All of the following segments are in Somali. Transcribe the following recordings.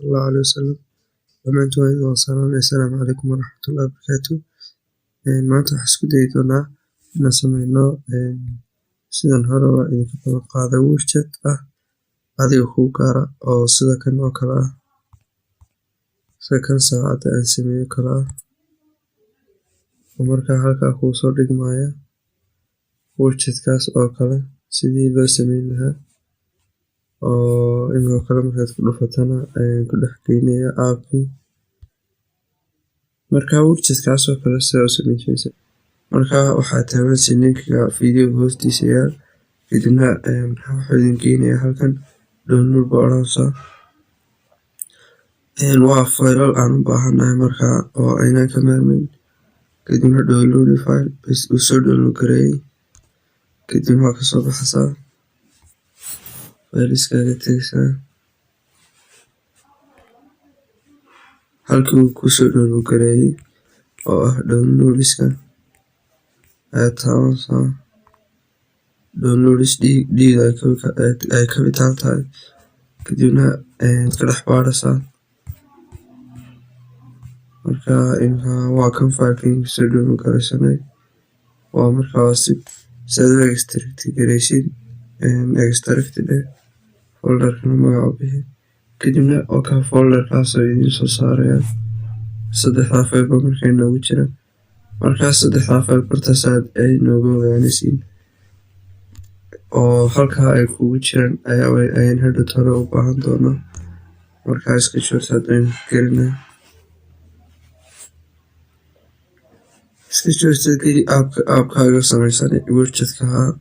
Sallallahu alayhi wasallam. Dhammaantiin waan idin wada salaamay. Assalaamu calaykum waraxmatullaahi wabarakaatu. Maanta waxaan isku dayi doonaa inaan sameyno sidan hore waa idinka balan qaaday widget ah adiga kuu gaara oo sida kan oo kale ah, sida kan saacadda aan sameeyo kale ah, oo markaa halkaa kuu soo dhigmaya widgetkaas oo kale sidii loo sameyn lahaa, oo imika kale markaad ku dhufatana ku dhex geynaya appkii. Marka widgetkaas oo kale sidaa u sameynaysa, marka waxaad taabanaysaa linkiga videoga hoostiisa yaal, kadibna wuxuu idin geynayaa halkan, download baa odhanaysaa. Waa faylal aan u baahanahay markaa oo aynaan ka maarmayn. Kadibna download file bas uu soo download gareeyay, kadibna waa kasoo baxaysaa, fayliskaaga tegaysaa halkii uu kusoo download gareeyay oo ah downloadska ayaad taabanaysaa. Downloads D ay capital tahay, kadibna ka dhex baaraysaa. Marka imika waa kan fileka imika soo download garaysanay, waa markaa waa si aad u extract garaysid, extract dheh, folderkana magaca u bixi, kadibna waa kaa folderkaas oo idiin soo saaraya saddexdaa file ba markaa inoogu jira. Markaa saddexdaa file bartaas aad ay noogu ogaanaysiin oo halkaa ay kugu jiraan ayaa ayaan hadhow hore u baahan doonaa. Markaa iska joogta haddaynu gelinaa, iska joogta geli appkaaga samaysan widgetka ahaa,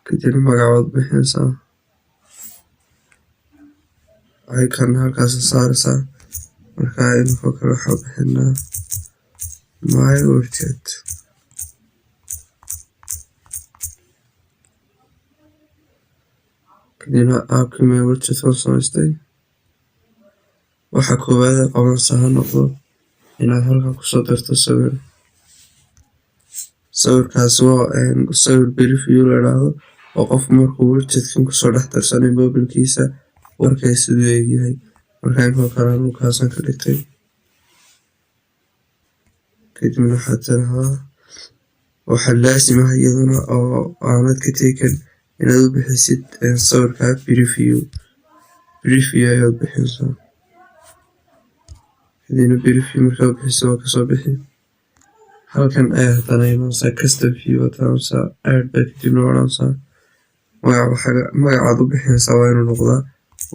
kadibna magacaad bixinaysaa, icon halkaas saaraysaa. Markaa imika kale waxaa bixinaa my widget. Kadibna appkii my widget waan samaystay. Waxa koowaad ee qabanaysaa ha noqdo inaad halkan kusoo darto sawir. Sawirkaas waa sawir preview la yiraahdo, oo qofku markuu widgetkan kusoo dhex darsanay mobilkiisa uu arkay siduu egyahay. Markaa imika kale anigu kaasaan ka dhigtay. Kadibna waxaad tiraahdaa waxaa laasim ah iyaduna oo aanad ka tegi karin inaad u bixisid sawirka preview. Preview ayaad bixinaysaa. Kadibna preview markaad bixiso waa kasoo bixi. Halkan ayaa haddana imanaysaa custom view baad taabanaysaa, add baad kadibna odhanaysaa. Magacaad u bixinaysaa waa inuu noqdaa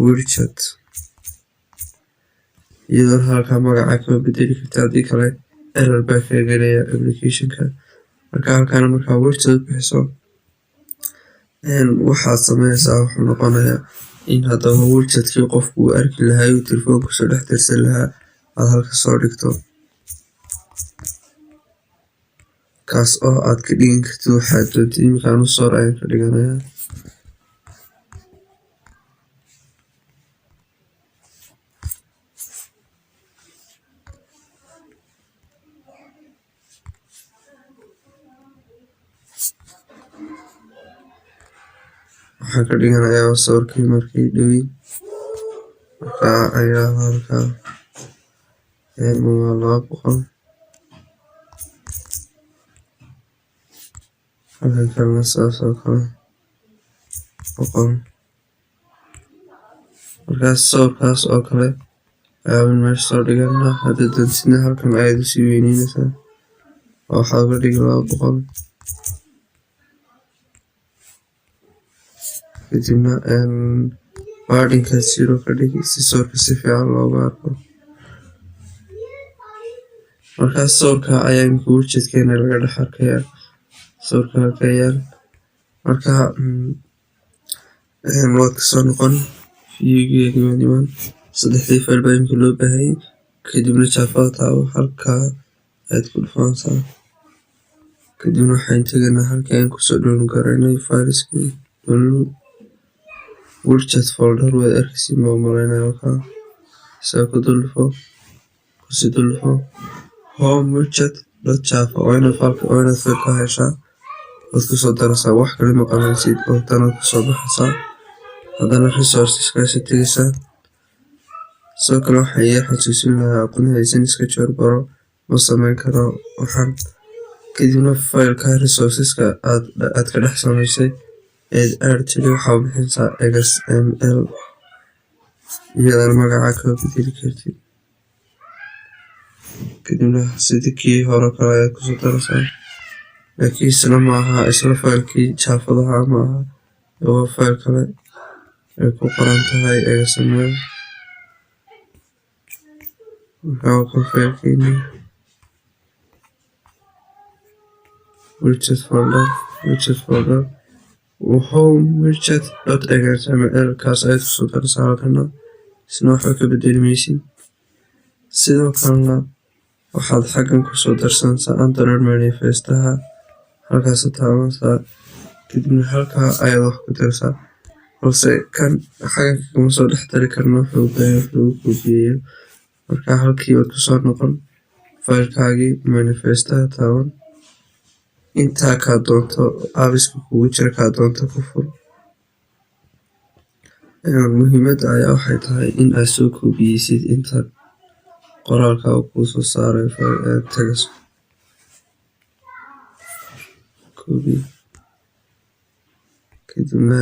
widget, iyadoona halkaa magaca kama bedeli kartid, haddii kale error baa kaga gelaya applicationka. Marka halkan markaa widget u bixiso, waxaad sameynaysaa wuxuu noqonayaa in haddaba widgetkii qofku uu arki lahaa uu telefoonka kusoo dhex darsan lahaa aad halka soo dhigto, kaas oo aad ka dhigan kartid waxaad doontid. Imika anu soor ayaan ka dhiganayaa. Waxaan ka dhiganayaa sawirkii markii dhawey. Markaa ayaa halkaa waa 200. Halkan kalena sidaas oo kale 100. Markaas sawirkaas oo kale ayaa meesha soo dhiganaa. Hadda doontidna halkan ayaad usii weyneynaysaa oo waxaad uga dhigi 200. Kadibna paddingka 0 ka dhigi si sawirka si fiican loogu arko. Markaas sawirka ayaa imika widgetkeena laga dhex arkayaa, sawirka halka yaal. Marka waad kasoo noqon viewgeegi iman saddexdii file baa imika loo baahayay. Kadibna java taabo, halkaa ayaad ku dhufanaysaa. Kadibna waxaan tegaynaa halkii aan kusoo download garaynay fileskii, download widget folder waad arkaysiin baan malaynayaa halkaa. Isaga ku dul dhufo, kusii dul dhufo home widget dot java. Waa inaad fileka, waa inaad fileka heshaa, waad kusoo daraysaa, wax kale ma qabanaysid oo tanaad kusoo baxaysaa. Haddana resourceskaasi tegaysaa, Sidoo kale waxaan yar xasuusin lahaa, aqoon haysan Sketchware Pro ma sameyn karo waxaan. Kadibna fileka resourceska aad ka dhex samaysay eed add tiri waxaa bixinaysaa XML, iyadana magaca ka bedeli kartid. Kadibna sidii kii hore kale ayaad kusoo daraysaa, laakiin isla maaha, isla filekii Javadaha maaha, waa file kale ay ku qoran tahay XML. Marka waa kan filekeeni widget folder, widget folder home widget .xml, kaas ayaad kusoo daraysaa halkana, isna waxba ka bedeli maysid. Sidoo kalena waxaad xaggan kusoo darsanaysaa Android manifestaha, halkaas taabanaysaa, kadibna halkaa ayaad wax ku daraysaa, balse kan xaggan kama soo dhex dari karno, wuxuu u baahan wax lagu koobiyeeyo. Marka halkii waad kusoo noqon, filekaagii manifestaha taaban, intaa kaa doonto appska kugu jira kaa doonto ku fur. Muhiimadda ayaa waxay tahay in aad soo koobiyeysid inta qoraalka uu kuu soo saaray text copy. Kadibna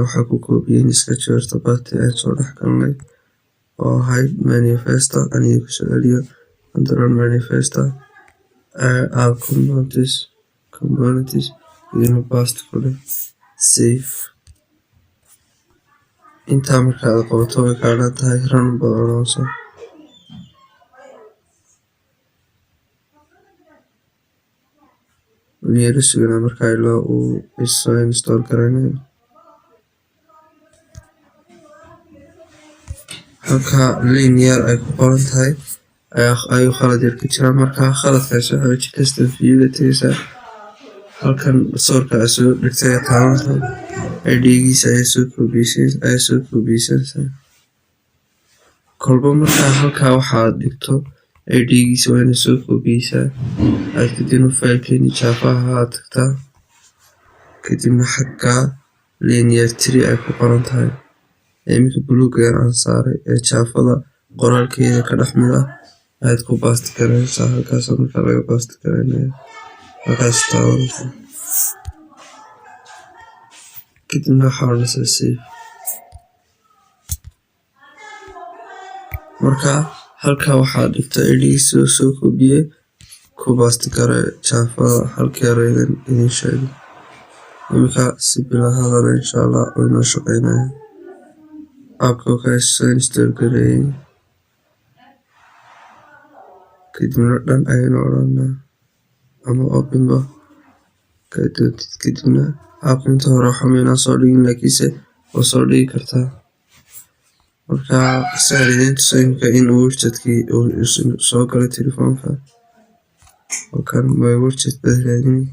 waxaa ku koobiyeen Sketchware bartii aan soo dhex galnay oo ahayd manifesta. Aniga kusoo celiyo Android manifesta, app components, components, kadibna paste ku dheh, save. Intaa marka aad qabato way kaa dhan tahay, run baad odhanaysaa. Waan yara suganaa markaa ilaa uu isoo install garaynayo. Halka linear ay ku qoran tahay ayuu khalad yar ka jiraa. Marka khaladkaasi waxa weeye custom view ga tagaysaa, halkan sawirka aad soo dhigtay ayaa taabanaysaa, ID-giisa ayaa soo koobiyeysanaysaa kolba. Markaa halkaa waxaad dhigto ID-giisa waa inaad soo koobiyeysaa aad, kadibna filekeeni Javaha aad tagtaa, kadibna xaggaa linear three ay ku qoran tahay ee iminka buluuga yar aan saaray ee Javada qoraalkeeda ka dhex mid ah ayaad ku paste garaynaysaa. Halkaas markaa laga paste garaynaya, halkaas taabanaysaa, kadibna waxaa odhanaysaa save. Marka halkaa waxaad dhigto ID-giisa soo koobiyey, ku paste garee Javada halkii hore idin sheegay. Iminka si bilaa hadal insha Allah wuu inoo shaqeynaya appka ka soo install gareeyay. Kadibna done ayaynu odhanaa ama open ba ka doontid. Kadibna appka inta hore waxa maynaan soo dhigin, laakiinse waa soo dhigi kartaa. Marka si aan idiin tuso iminka in uu widgetkii uu soo galay telefoonka, waa kan my widget baad raadini,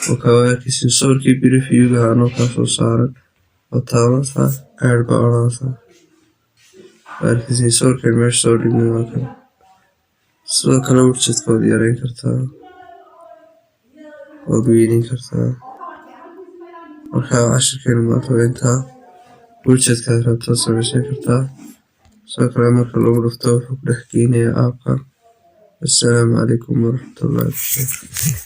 waa kaa arkaysin sawirkii preview-ga anoo kaa soo saaran, waa taabanaysaa, add baa odhanaysaa. Waa arkaysin sawirkan meesha soo dhignay waa kan. Sidoo kale widgetka waad yareyn kartaa, waad weyneyn kartaa. Marka cashirkeena maanta waa intaa. Widgetkaad rabto samaysan kartaa. Sidoo kale marka lagu dhufto wuxuu ku dhex geynayaa appka. Assalaamu calaykum waraxmatullaahi wabarakaatu.